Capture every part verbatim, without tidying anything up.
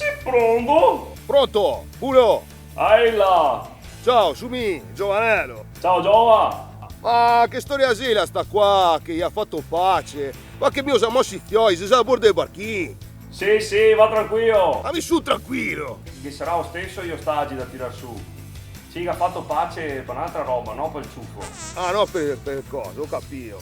Sì, pronto? Pronto, Bulo! Ehi là! Ciao, su mi, Giovanello! Ciao, Giova! Ma che storia xela sta qua che i ga fato pace? Ma che mi go za moso i fioi, xe za a bordo del barchin! Sì, sì, va tranquilo! Ma mi so tranquilo! Ghe sarà lo steso i ostagi da tirar su. Sì, i ga fato pace par n'altra roba, no par el ciufo. Ah, no par, par el coso, go capìo.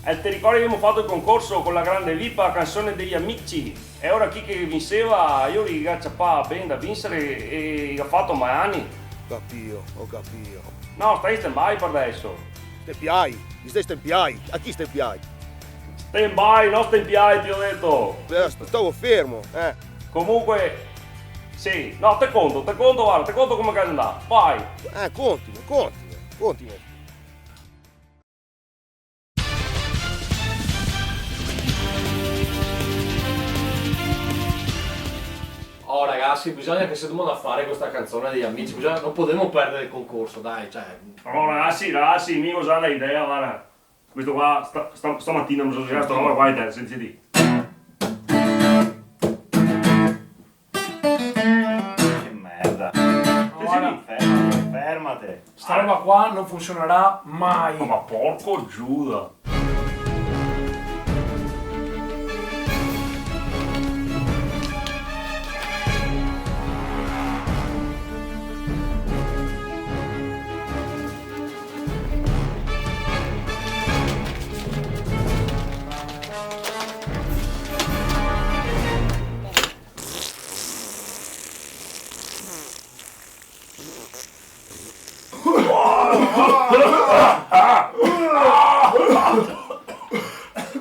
Eh, te ricordi che gavemo fato el concorso co la grande vipa, canzone dei amici? E ora chi che vinseva, i li ga ciapà ben da vinsere e i ga fato maiani. Go capìo, go capìo. No, sta in stand-by par deso. Stand-by? Sta in stand-by? A chi stand-by? Stand-by, no stand-by, te go dito. Eh, st-, stavo fermo, eh. Comunque, sì. No, te conto, te conto, varda, te conto come che xe andà. Vai. Eh, contime, contime, contime. Oh, ragazzi, bisogna che se demo da fare co sta canzone dei amici, bisogna, no podemo perdere el concorso, dai, cioè. Oh, ragazzi, ragazzi, mi go za na idea, varda. Questo qua, sta, sta, stamatina me so sveglià, sta roba qua, senti, senti. Che merda. Ora, fermate, fermate. Sta roba qua no funsionerà mai. Ma porco Giuda.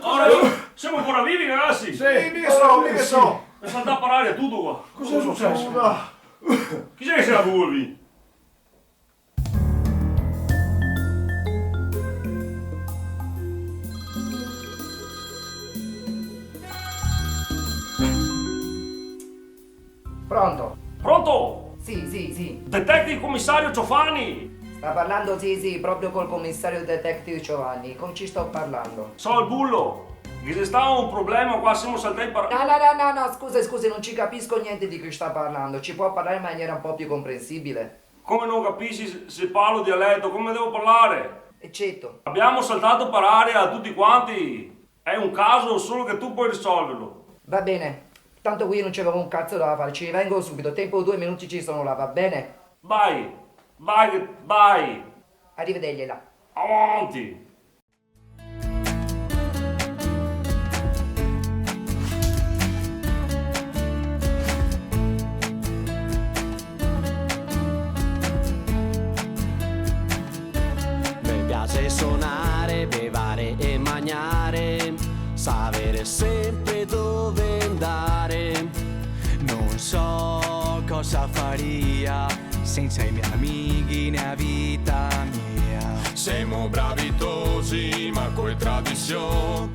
Ora, semo ancora vivi, ragazzi? Sì, mi che so, mi che so. Xe saltà par aria tuto qua. Cosa xe suceso? Chi xe che se ga vuto? Pronto? Pronto? Sì, sì, sì. Detective commissario Ciofani! Sta parlando, sì, sì, proprio col commissario detective Ciofani. Con chi sto parlando? So el Bulo. Ghe xe stà un problema qua, semo saltai par... No, no, no, no, no, scusa, scusi, non ci capisco niente di chi sta parlando. Ci può parlare in maniera un po' più comprensibile? Come no capisi se, se parlo dialeto? Come devo parlare? E certo. Abbiamo saltato per aria tutti quanti. È un caso solo che tu puoi risolverlo. Va bene. Tanto qui non c'avevo un cazzo da fare. Ci vengo subito. Tempo due minuti ci sono là, va bene? Vai. Vai, vai. Arrivedergliela. Avanti. Me piace sonare, bevare e magnare, savere sempre dove andare. Non so cosa faria senza i miei amici nella vita mia. Semo bravi tosi, ma co e tradision